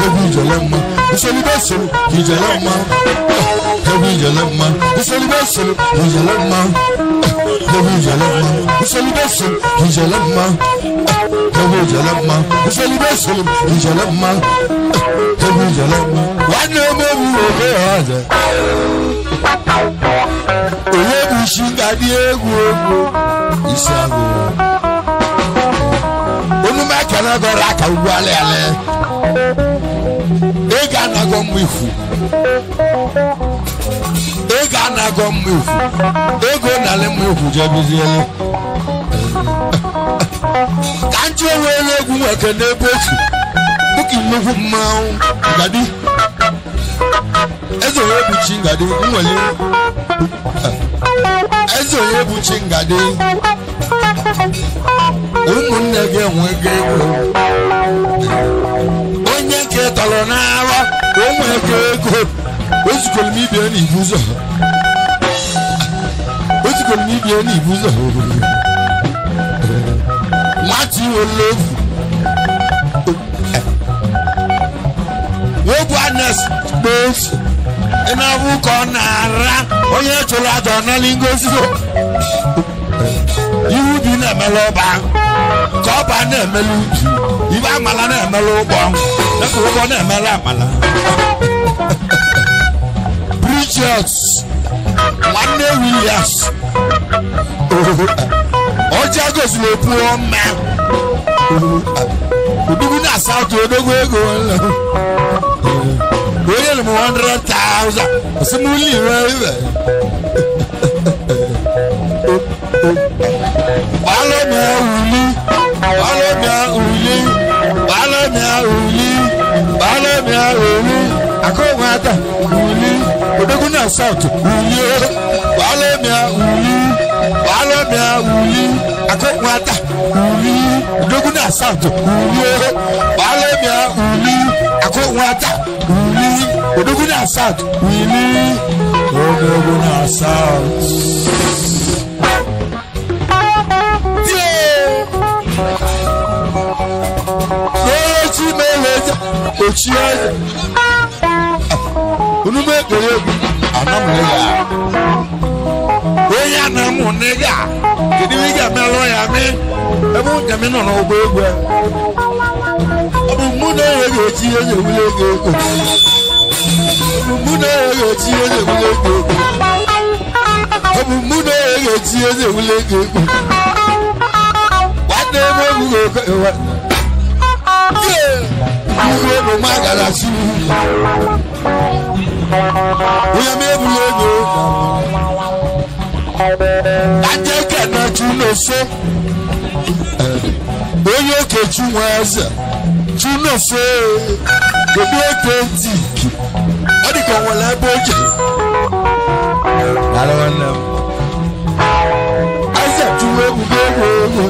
Egwu ijele mma. Isolibe solu ijele mma. Egwu ijele mma. Isolibe solu ijele mma. Egwu ijele mma. Isolibe solu ijele mma. Egwu ijele mma. Isolibe solu ijele mma. Egwu ijele mma. Nwanne m egwu oge ọzọ. Onye bụ isi ngadị egwu egwu isi agụ. Omume ekele gọrọ aka ugwu alị alị. Ego anagọ m ifu. Ego anagọ m ifu. Ego nalị m ifu jebiziele. Ka nji onwe elu egwu nweke n'ebe otu. Bụka nnukwu mmanwụ ngadi. Eze onye bụ chi ngadi nwere. Eze onye bụ chi ngadi. Ụmụnne gị enwego ego. Onye nke tọrọ n'arọ onwego ego. Ozukọrọ m ibie n'ibu ụzọ. Ozukọrọ m ibie n'ibu ụzọ. Nwata iwere ofu. Wogbu anes kpofu. Ị na-abụ ka ọ na-ara onye chụrụ aja ọ nala ngozi. Iwu ubi na-emele ọba. Ka ọba na-emele ubi. Ibe amala na-emele ụgbọ. Dịka ụgbọ na-emele amala. Bridges. Nwanne Williams. Ọjà gosiri okwu ọma. Odogwu na South odogwu ego. Onye lụ m 100,000. Ọsị m ụlọ ire ibe. Balomia uli. Balomia uli. Balomia uli. Balomia uli. Akọ̀wé uli. Odogwu na South uli. Balomia uli. Balomia uli. Akọ̀wé uli. Odogwu na South uli. Balomia uli. Akọ̀wé uli. Odogwu na South uli. Odogwu na South. Ochie unu m ekpere egwu anamụnịga onye anamụnịga kedu ihe ị ga-emelụ ya mị ebe njem nọ n'ụgbọ egwu ọ bụ mụ na onye ga-eti onye ewule ego ego ọ bụ mụ na onye ga-eti onye ewule ego ego ọ bụ mụ na onye ga-eti onye ewule ego ego nwanne m egwu ga-eko ewe ihe bụ m agara si onye m ebula ego adeke na chunoso onye okechu nwe eze chunoso kedu oke ntị ọ dị ka ọ nwere ebe o jere nara nwanne m eze chụwa egwugo egwu egwu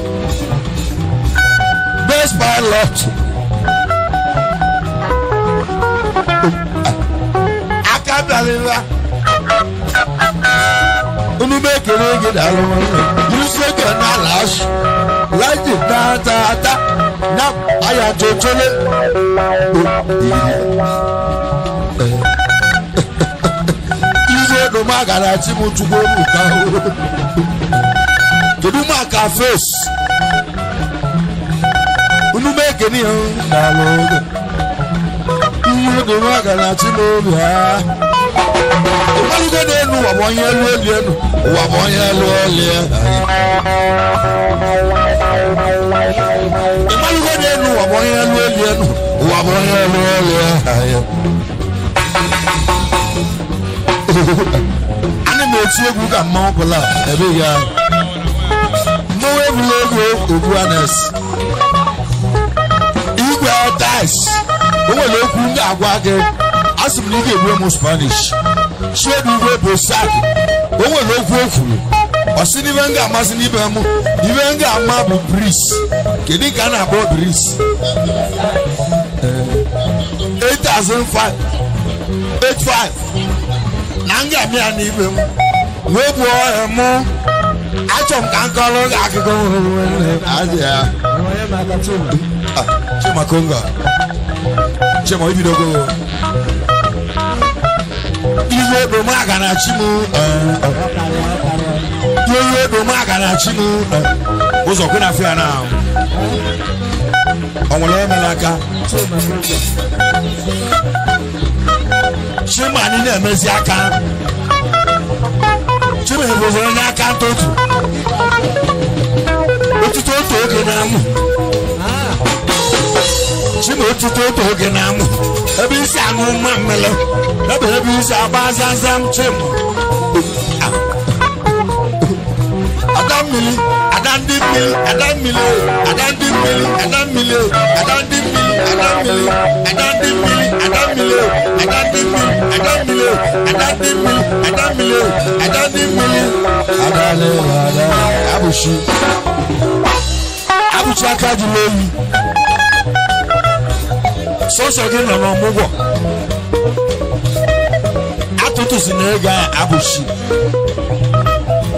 best pilot aka bịarịla unu m ekele gị daalụ nwanne m isi eke na ala asụ láti dáadáa na àyà tuntun lé. Ize do magara tí mo tún gbóòrò ká o. Kedu maka face? Unu meke ni o daalụ oge. Ize do magara tí mo bịa. Ịmalụgo n'elu ụwa bụ onye elu elu elu ụwa bụ onye elu elu ịmalụgo n'elu ụwa bụ onye elu elu elu ụwa bụ onye elu elu. Ana m eti egwu ka mmanwụ pụla ebe ya mmanwụ egwula egwu ogbu anes igwe tais o nwere okwu m ga-agwa gị asị m na ị ga-egbu m Spanish chiedu igwe bụ sak o nwere okwu o kwuru ọ sị n'ibe m ga-amasị n'ibe m ibe m ga-ama bụ bris kedu ka a na-akpọ bris 8,585 na m ga-amị ya n'ibe m wee gbuo ọhịa mụ achọ m ka m kọrọ gị akụkọ Chima Konga Chima ibidogo iwe bụ m aga na chi m iwe bụ m aga na chi m ụzọ kwụ na afọ ya na ọ nwere onye mere aka Chima anyị na-emezi aka Chima ebụziri onye aka ntụtụ otuto otu oge na-amụ Chima otuto otu oge na-amụ ebe isi aṅụ mma mmele ebe ebe isi agba zazam Chima ada mmiri ada ndị mmiri ada mmiri ada ndị mmiri ada mmiri ada ndị mmiri ada mmiri ada ndị mmiri ada mmiri ada ndị mmiri ada mmiri ada ndị mmiri ada mmiri ada ndị mmiri ada ada abụchi abụchi aka dị n'elu sọsọ gị nọ n'ọmụgwọ atụtụ si na ego abụchi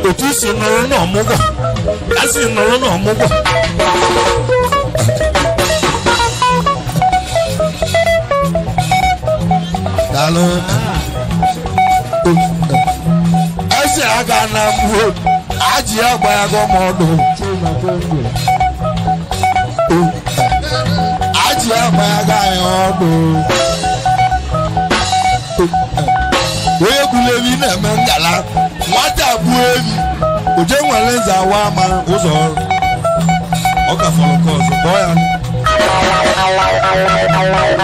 otu si nọrọ n'ọmụgwọ a si nọrọ n'ọmụgwọ daalụ eze aga na mbụ aji ya gba ya gọm ọdụ aji ya gba ya ga ya ọdụ onye gburu ewi na-eme ngala nwata gbuo ewi oje nwere nze awa ama ụzọ ọrụ ọ ka fọrọ nke ọzọ kpọọ ya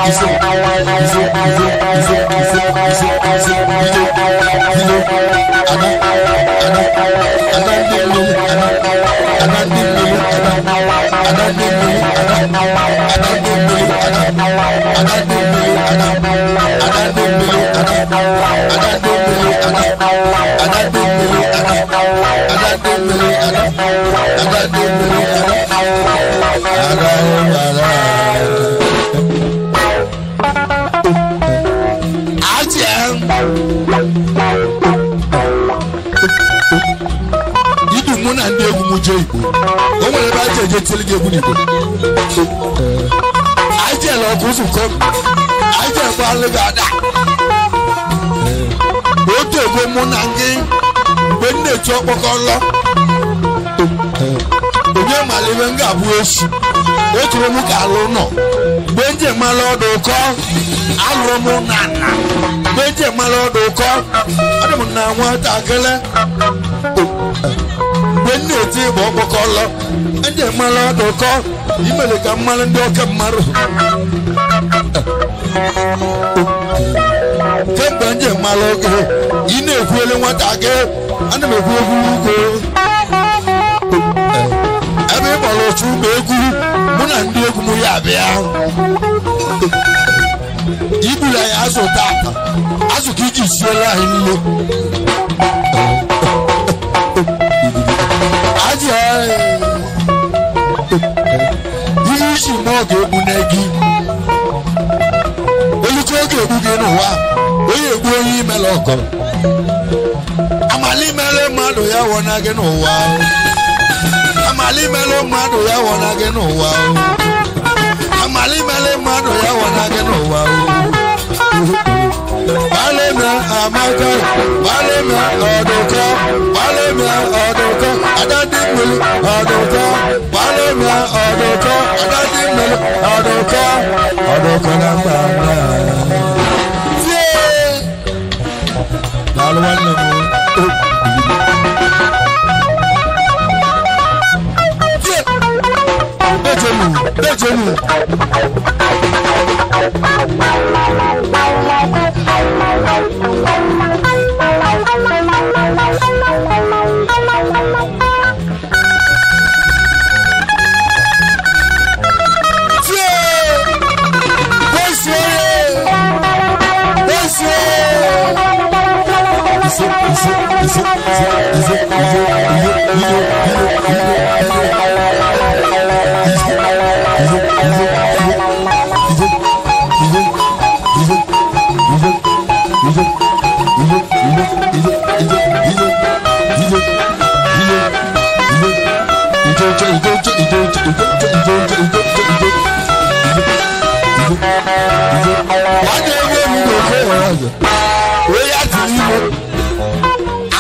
ise ise ise ise ise ise ise bido bido ada ada ada ndị mmiri ada ada ndị mmiri ada ada ndị mmiri ada ada ndị mmiri ada ada ndị mmiri ada ada ndị mmiri ada ada ndị mmiri ada ada ndị mmiri ada ada ndị mmiri ada ada ndị mmiri ada ada ada idu mụ na ndị egwu m jee Igbo o nwere ebe aja eje tili gị egwu n'Igbo anyị jere ọkụ nzukọ Eji ekwe alụ gị ada. Otu ego mụ na gị mgbe m na-eti ọkpọkọlọ. Onye mara ebe m ga-abụ echi. Eturu m ka alụ nọ. Mgbe m ji mara ọdụ ụkọ, alụrụ m na nna. Mgbe m ji mara ọdụ ụkọ, adị m na nwatakịrị. Mgbe m na-eti ịgba ọkpọkọlọ, ndị mara ọdụ ụkọ, imere ka mmanụ ndị oke mmadụ. Kemgbe m ji mara oge, ị na-ekwuele nwatakịrị, ana m ekwu okwu ugbo. Ebe ị kpọrọ otu ụmụ egwu, mụ na ndị egwu m ya bịa. Iburu anyị azụ tata, azụ ka iji siela anyị nne. Ajị ihe isi ma ọ ga-egbu na gị. Olutu oge egbu gị n'ụwa, onye egbu onye imela ọgọ. Amala imele mmadụ ya wọ na gị n'ụwa. Amala imele mmadụ ya wọ na gị n'ụwa. Amala imele mmadụ ya wọ na gị n'ụwa. Gbalịmịa amaka, gbalịmịa ọdụkọ, gbalịmịa ọdụkọ, adadị mmiri ọdụkọ, gbalịmịa ọdụkọ, adadị mmiri ọdụkọ, ọdụkọ na mba mba. Tie! Daalụ nwanne m. Tie! Dejenu, dejenu.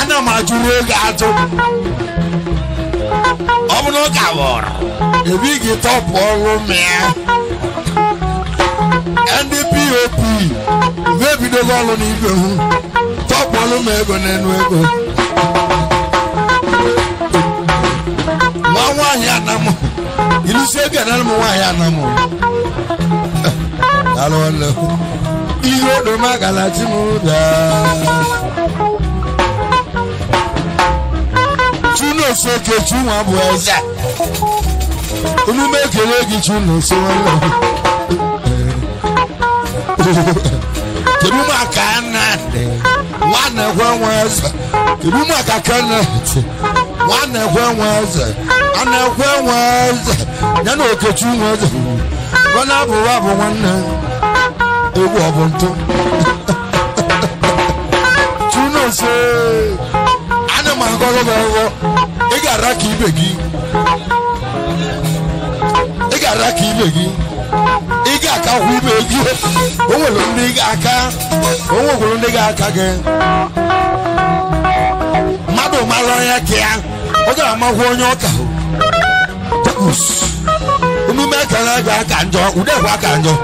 Ana m ajụrụ oge atụ. Ọ bụ na ọ ka wọrọ, ebi gị tọpụ ọrụ mịa. Ndị POP ebidogo ọrụ n'ibe hụ, tọpụ ọrụ m ego n'enu ego. Nwa nwaanyị anamụ, ilusi ego anamụ nwaanyị anamụ. Daalụ nwanne. Ihe odoma galachi m daa. Chunoso Kechu nwa bụ eze. Omume ekele gị Chunoso nwanne. Kedu maka Nnamdi nwanne kwe nwa eze? Kedu maka Kenneth nwanne kwe nwa eze? Anekwe nwa eze ya na Okechu nwa eze. Nwanne abụrụ abụ nwanne. Egwu ọ bụ ntụ. Chunoso, ana m agọrọ gị ọghọ. Ị ga-ara ka ibe gị. Ị ga-ara ka ibe gị. Ị ga-akakwa ibe gị. O nwere ndị ga-aka, o nwekwara ndị ga-aka gị. Mmadụ mara onye ka ya, ọ ga-amakwa onye ọka. Omume ekele ga-aka njọ, udekwa aka njọ.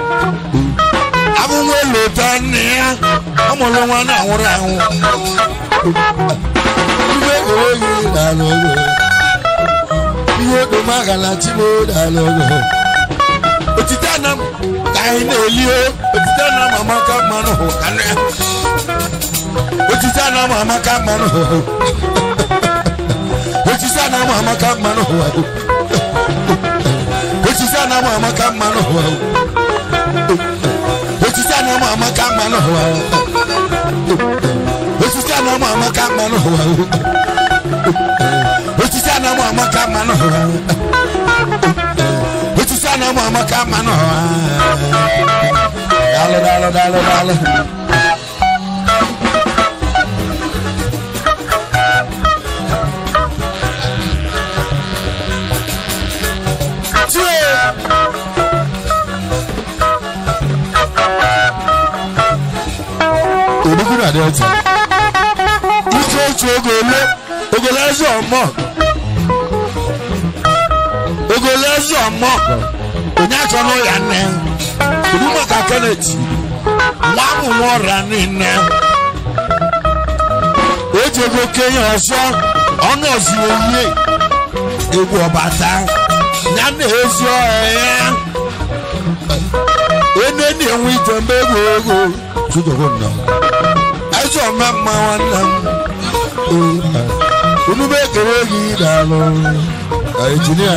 Abụ nwa elota nne ya, ọ mụrụ nwa na-anwụrụ anwụ. Omume ekele gị daalụ ogo. Ihe odoma galachi m daalụ ogo. Otite anam ka anyị na-eli o, otite anam amaka mmanụ hụ anụ ya. Otite anam amaka mmanụ hụ. Otite anam amaka mmanụ hụ. Otite anam amaka mmanụ hụ. Otite anam amaka mmanụ hụ. Otite anam amaka mmanụ hụ. Otite anam amaka mmanụ hụ. Otite anam amaka mmanụ hụ. Daalụ daalụ daalụ daalụ. na Delta. Ike otu ogolo ogolo eze ọmọ ogolo eze ọmọ onye achọ n'ụlọ nne kedu maka Kenneth nwa amụ nwa ọrịa niile o ji ego kenye ọzọ ọnụ ọzọ oyi egwu ọbata ya na ezi ọhịa ya ene na-enwe ite mgbe ego ego tudogo nnọọ eze ọma mma nwanne m unu bụ ekele gị daalụ injinia.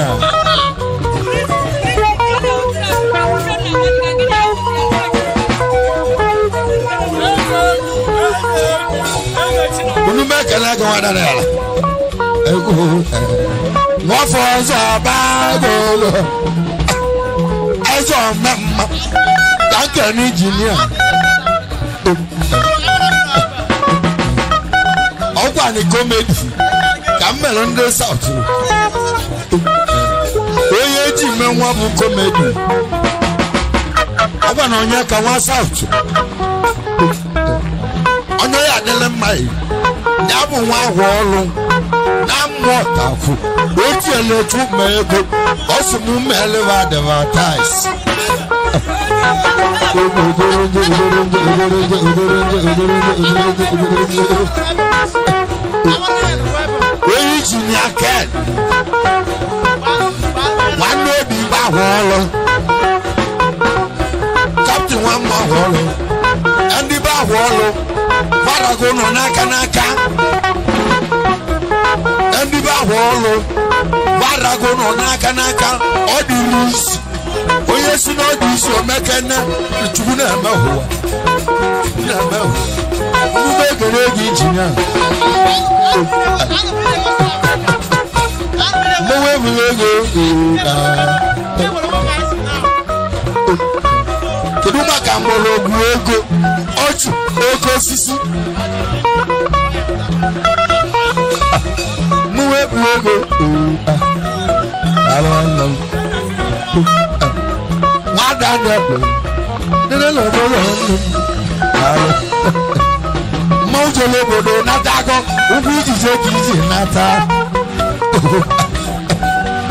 Unu bụ ekele gị nwa dara ala nwafọ ọzọ ọba eze ọma mma ka nkene injinia ọgwa ni kọmedi ka m mere ndị South onye eji eme nwa bụ kọmedi ọgwa na onye ka nwa South onye ya adịla mma ya bụ nwa ahụ ọrụ na mmụọ takwu otu eletu ma ego ọ sị m mmeleba advertise. Onye injinia Ken nwanne obi ahụ ọrụ kaptịn nwa ahụ ọrụ ndị be ahụ ọrụ gbarago nọ n'aka n'aka ndị be ahụ ọrụ gbarago nọ n'aka n'aka ọ dịrị isi onye si na ọ dị isi omekene chukwu na-eme ụwa na-eme ụwa mgbe ekele gị injinia mgbe ebule ego. Kedu maka mgbọrọgwụ ego ọchụ oke osisi mgbe ebule ego nwada mmanwụ jere obodo nata agụ ụkwụ ijije ka iji nata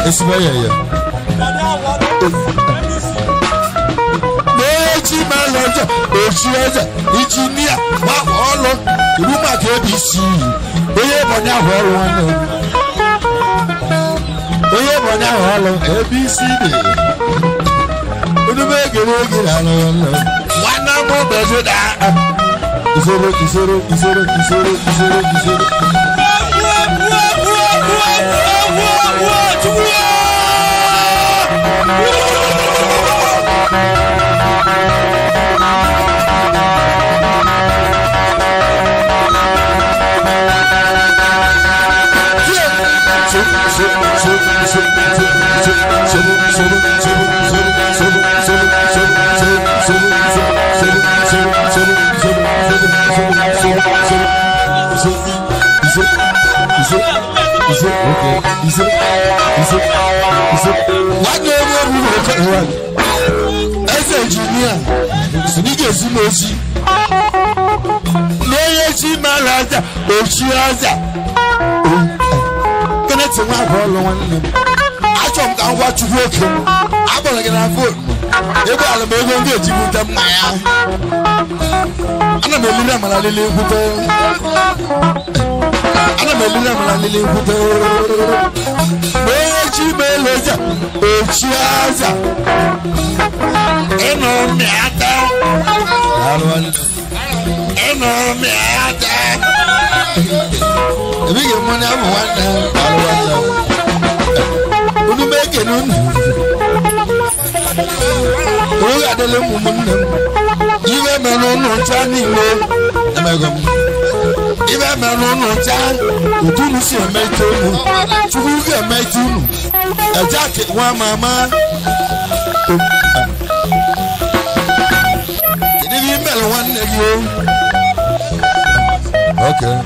ezigbo ya ya n'echi melọjọ ochi eze injinia ma ọlụ kedu maka ABC onye Ebonyi ahụ ọrụ nwanne onye Ebonyi ahụ ọrụ ABC dị onume egere oge na alụ nwanne m ụbọchị da isoro isoro isoro isoro isoro isoro. Eze injinia si na ị ga-ezi m ozi n'onye chi mara aja ochi aja Kenneth nwa abụọ ọlụ nwanne m achọrọ m ka m gwa Chukwu oke akpọrọ gị na fon ego ala m ego ndị eji bute mmanya ana m eliri amara lele ekwute ana m eliri amara lele ekwute onye chi mele aja ochi aja ịnụ mmịata ịnụ mmịata ebi gị mụ na nwanne unu m ekene unu oge adịla ụmụnne m ibe mere ụnụ ncha niile emego m ibe mere ụnụ ncha otu unu si emete unu Chukwu ga-emete unu ejaki nwa mama kedu ihe imere nwanne gị o? Okay.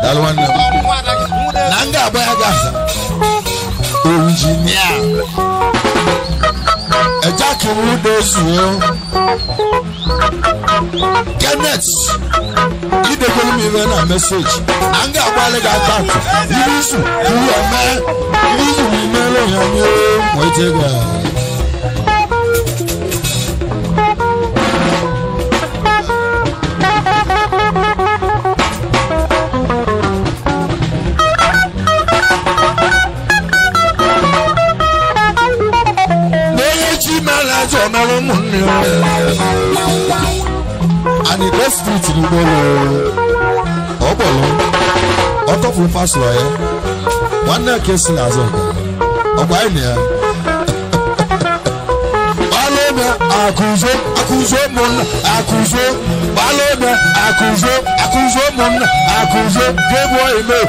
Daalụ nwanne m na m ga-agba ya gasa injinia ejaki m udo zuo Kenneth idegolu m ibe na meseji na m ga-agbalị gị akaụntụ ihe izu ihe eme ihe izu na imeela onye onye nweta ego a. And the best street in Igbo Ogbolo ọtọfuru pasụlọ ya nwanne ya ka esi n'azụ ọkwa anyị na ya gbalụ akụzo akụzo ụmụnna akụzo gbalụ akụzo akụzo ụmụnna akụzo gebo eme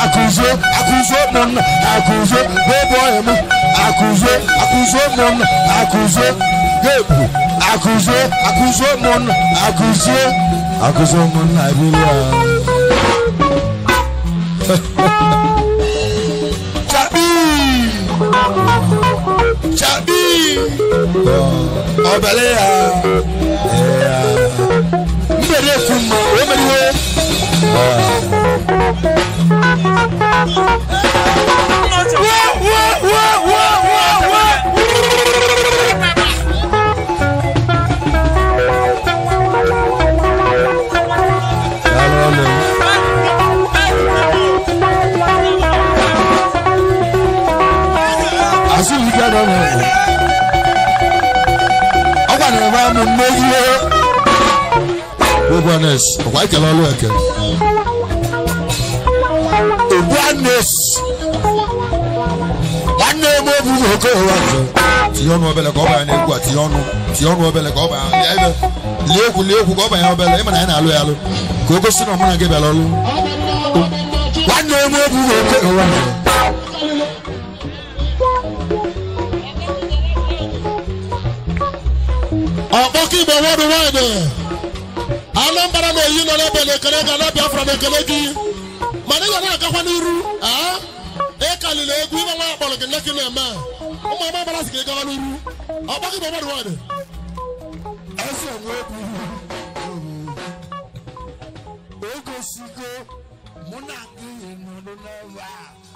akụzo akụzo ụmụnna akụzo gebo eme akụzo akụzo ụmụnna akụzo gebu akụzo akụzo ụmụnna akụzo akụzo ụmụnna ebili ya. Chabi chabi ọbẹlẹ ya mbẹrẹ ekun mọ o mẹriwo. Wo wo wo wo wo wo. Ọkwa ekele ọlụ ekele Ogbuanes nwanne m obu oke ụwa nze tinye ọnụ obele ka ọ banye n'egwu a tinye ọnụ obele ka ọ banye ebe lie egwu ka ọ banye obele ịma na anyị na-alụ ya alụ ka o gosi na ọmụ na gị bịara ọlụ nwanne m obu oke ụwa nze. Ọkpọkọ Igbo worldwide Anambra na oyi nọ n'ebe na-ekele gị ala Biafra na-ekele gị mana ị ga na-agakwa n'iru ịkalili egwu ịgba nwa akpọrọ gị nne gị na-eme ụmụ ama gbara sị ka ị gawa n'iru. Ọkpọkọ Igbo worldwide Egosigo mụ na gị nọdụ n'ebe a.